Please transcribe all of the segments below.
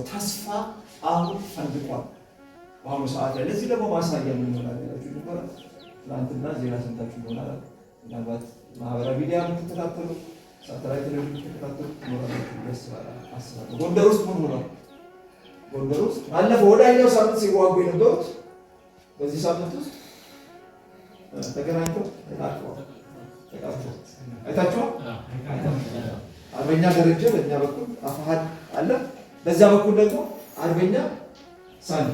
ተስፋ አሁን ፈንድቋል በአሁኑ ሰዓት ላይ። ለዚህ ደግሞ ማሳያ ምን ይሆናል ያላችሁ ነበረ። ትናንትና ዜና ሰምታችሁ እንደሆነ ምናልባት ማህበራዊ ሚዲያ የምትከታተሉ፣ ሳተላይት ቴሌቪዥን የምትከታተሉ ትኖራላችሁ ብዬ አስባለሁ። ጎንደር ውስጥ ምን ሆኗል? ጎንደር ውስጥ ባለፈው ወዳኛው ሳምንት ሲዋጉ የነበሩት በዚህ ሳምንት ውስጥ ተገናኝተው ተቃቅፈዋል። ተቃቅፈዋል። አይታችኋል? አርበኛ ደረጀ በእኛ በኩል አፋሃድ አለ፣ በዛ በኩል ደግሞ አርበኛ ሳኒ፣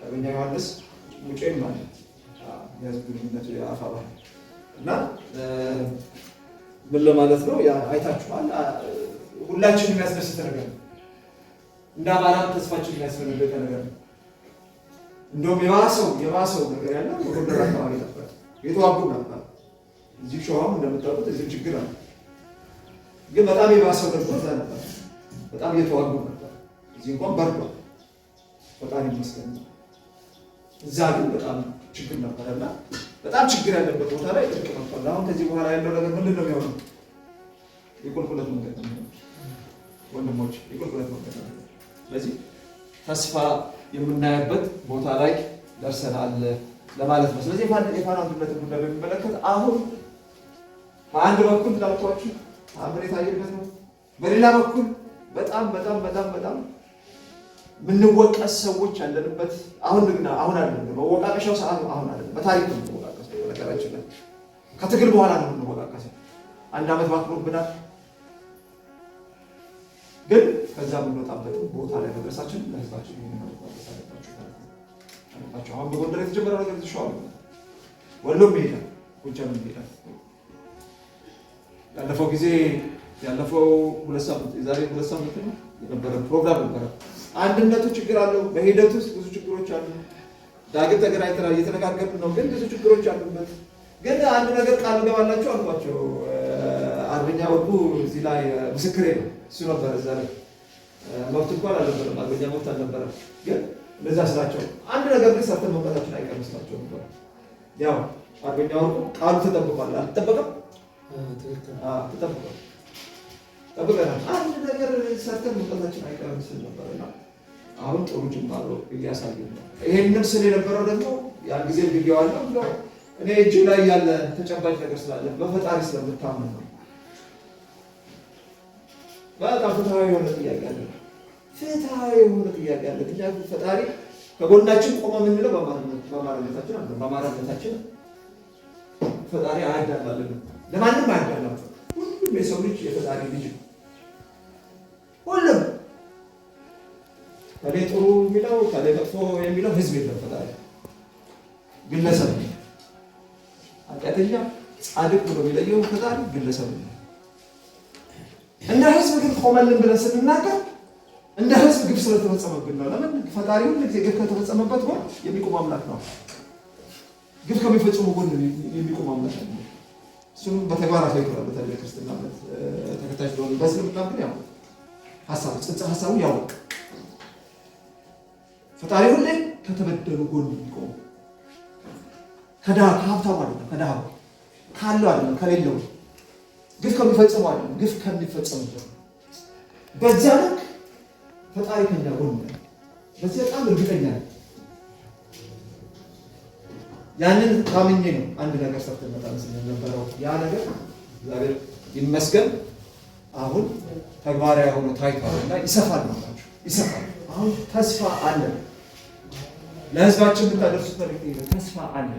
አርበኛ ዮሐንስ ሙጬም ማለት የህዝብ ግንኙነቱ የአፋባ እና ምን ለማለት ነው? አይታችኋል። ሁላችን የሚያስደስት ነገር ነው። እንደ አማራም ተስፋችን የሚያስፈነደቀ ነገር ነው። እንደውም የባሰው ነገር ያለው በጎንደር አካባቢ ነበር፣ የተዋጉ ነበር። እዚህ ሸዋም እንደምታውቁት እዚህም ችግር አለ። ግን በጣም የባሰው ደግሞ እዛ ነበር። በጣም እየተዋጉ ነበር። እዚህ እንኳን በርዷል፣ ፈጣሪ ይመስገን። እዛ ግን በጣም ችግር ነበረና በጣም ችግር ያለበት ቦታ ላይ እርቅ መጥቷል። አሁን ከዚህ በኋላ ያለው ነገር ምንድን ነው የሚሆነው? የቁልቁለት መንገድ ነው የሚሆነው ወንድሞች፣ የቁልቁለት መንገድ ነው። ስለዚህ ተስፋ የምናየበት ቦታ ላይ ደርሰናል ለማለት ነው። ስለዚህ የፋኖ አንድነትን ጉዳይ በሚመለከት አሁን በአንድ በኩል እንዳልኳችሁ ተአምር የታየበት ነው። በሌላ በኩል በጣም በጣም በጣም በጣም የምንወቀስ ሰዎች ያለንበት አሁን ግን አሁን አይደለም። መወቃቀሻው ሰዓት አሁን አይደለም። በታሪክ ነው የምንወቃቀሰው። በነገራችን ላይ ከትግል በኋላ ነው የምንወቃቀሰው። አንድ ዓመት ባክኖብናል። ግን ከዛ የምንወጣበት ቦታ ላይ መድረሳችን ለህዝባችን ይህን ማድረስ አለባችሁ ማለት ነው። አሁን በጎንደር የተጀመረው ነገር ሸዋ ወሎም ይሄዳል፣ ጎጃም ይሄዳል። ያለፈው ጊዜ ያለፈው 2 ሳምንት፣ የዛሬ 2 ሳምንት ነው የነበረ ፕሮግራም ነበረ። አንድነቱ ችግር አለው። በሂደት ውስጥ ብዙ ችግሮች አሉ። ዳግም ተገናኝተናል፣ እየተነጋገርን ነው። ግን ብዙ ችግሮች አሉበት። ግን አንድ ነገር ቃል እገባላችሁ አልኳቸው። አርበኛ ወርቁ እዚህ ላይ ምስክሬ ነው። እሱ ነበር እዛ ላይ፣ መብት እንኳን አልነበረም፣ አርበኛ መብት አልነበረም። ግን እንደዛ ስላቸው አንድ ነገር ግን ሰርተን መምጣታችን አይቀርም ስላቸው ነበር። ያው አርበኛ ወርቁ ቃሉ ተጠብቋል። አልተጠበቀም? ተጠብቋል። ጠብቀናል። አንድ ነገር ሰርተን መምጣታችን አይቀርም ስል ነበር እና አሁን ጥሩ ጅማሮ እያሳየን ነው። ይሄንን ስል የነበረው ደግሞ ያን ጊዜ ብዬዋለሁ፣ እንደው እኔ እጅ ላይ ያለ ተጨባጭ ነገር ስላለ በፈጣሪ ስለምታምን ነው። በጣም ፍትሃዊ የሆነ ጥያቄ አለ። ፍትሃዊ የሆነ ጥያቄ አለ። ምክንያቱም ፈጣሪ ከጎናችን ቆመ የምንለው በአማራነታችን አለ። በአማራነታችን ፈጣሪ አያዳላልንም፣ ለማንም አያዳላም። ሁሉም የሰው ልጅ የፈጣሪ ልጅ ነው። ሁሉም ከሌ ጥሩ የሚለው ከሌ መጥፎ የሚለው ህዝብ የለም። ፈጣሪ ግለሰብ ነው። ኃጢአተኛ ጻድቅ ብሎ የሚለየው ፈጣሪ ግለሰብ ነው። እንደ ህዝብ ግን ቆመልን ብለን ስንናገር እንደ ህዝብ ግፍ ስለተፈጸመብን ነው። ለምን ፈጣሪ ሁል ጊዜ ግፍ ከተፈጸመበት ጎን የሚቆም አምላክ ነው። ግፍ ከሚፈጽሙ ጎን የሚቆም አምላክ ነው። እሱም በተግባር አሳይቶናል። በተለይ ክርስትና እምነት ተከታዮች ለሆኑ፣ በእስልምና ግን ያው ሀሳቡ ጽንሰ ሀሳቡ ያው ፈጣሪ ሁሌ ከተበደሉ ጎን የሚቆም፣ ከድሃ ከሀብታሙ አይደለም፣ ከድሃው ካለው አይደለም፣ ከሌለው፣ ግፍ ከሚፈጽሙ አይደለም፣ ግፍ ከሚፈጸሙበት። በዚያ ልክ ፈጣሪ ከኛ ጎን ነው። በዚህ በጣም እርግጠኛ ነኝ። ያንን ታምኜ ነው አንድ ነገር ሰርተን መጣን ስንል ነበረው። ያ ነገር እግዚአብሔር ይመስገን አሁን ተግባራዊ ሆኖ ታይቷል እና ይሰፋል ነው ይሰፋል። አሁን ተስፋ አለ። ለህዝባችን የምታደርሱት መልዕክት ተስፋ አለ።